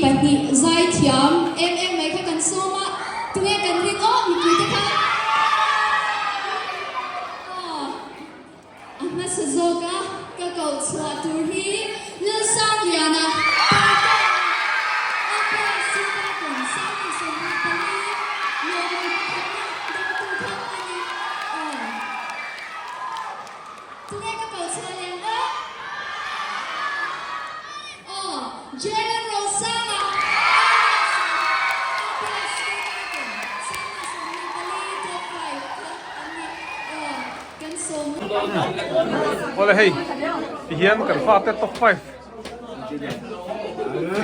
pahnih zaithiam em em mai kha kan sawm a, tunge kan rin aw mipui te kha? Aw. A hmasa zawka ka koh chhuah tur hi Lalsangliana Partea Opera Sitakum 2024 lawmawm pakhatna dawngtu kha a ni. Aw. Tunge ka koh chhuah leh ang aw? Aw. Jalen Rosanga Opera Sitakum 2024 Top 5 kha a ni. Aw. Awle hei tihian kan fate top 5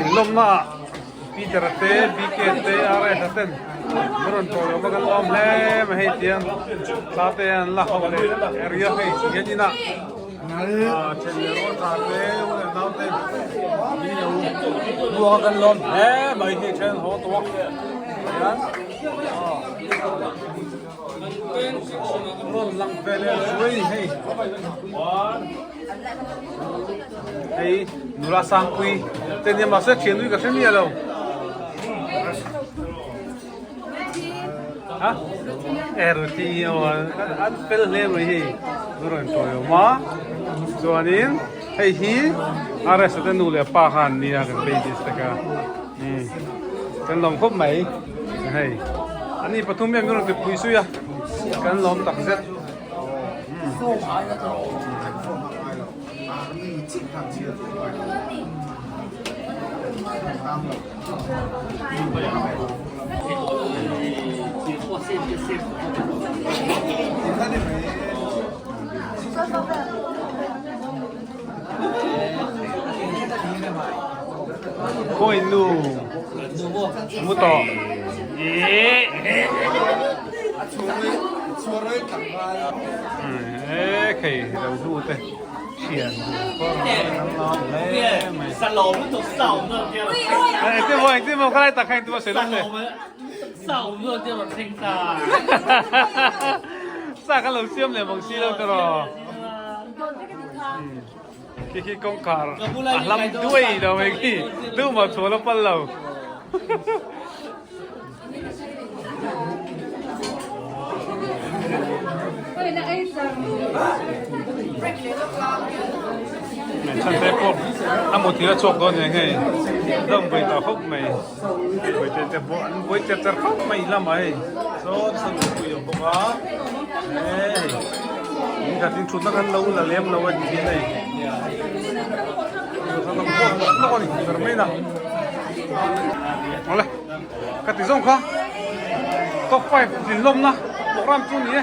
inlawmna ah Peter a te BK te RS a ten an rawn tawh lo bawk an lawm hle mai hei tiang thla te an la ho leh area hei tihian inah ah then leh rual tha te u leh nau te mi lo hmuak a kan lawm hle mai hei then haw tawh a tihian aw. Rawn lang ve leh zuai ni hei. Hei nula sangpui te nia mahse thian nui ka hre miah lo. Ha? E ruti aw an fel hle mai hei. Nu rawn tawi awm a. Chuanin hei hi RS te nu leh pa kha an nia kan babies te kha. Kan lawm khawp mai hei ani pathum hian min rawn ti pui zui a kan lawm tak zet. Khawi nu mu tawh e khei lo hnu te thian engtin maw engtin maw khalai tak kha engtin maw sawi lawk le sa kha lo siam leh bawk si lo tiraw. Khi khi kawngkhar a hlam duai lo mai khi tumah chhuah la pal lo. Chhan te pawh a mut hi a chhuak dawn eng hei dam vawi ta khawp mai vawi te te pawh an vawi cher cher khawp mai lamah hei sawn sawn pui a awm bawk a hei. In khat in thutna khan lo la lem lo a ni hian hei lawk a ni ber mai na awle ka ti zawng kha top 5 din lawmna program chu ni e.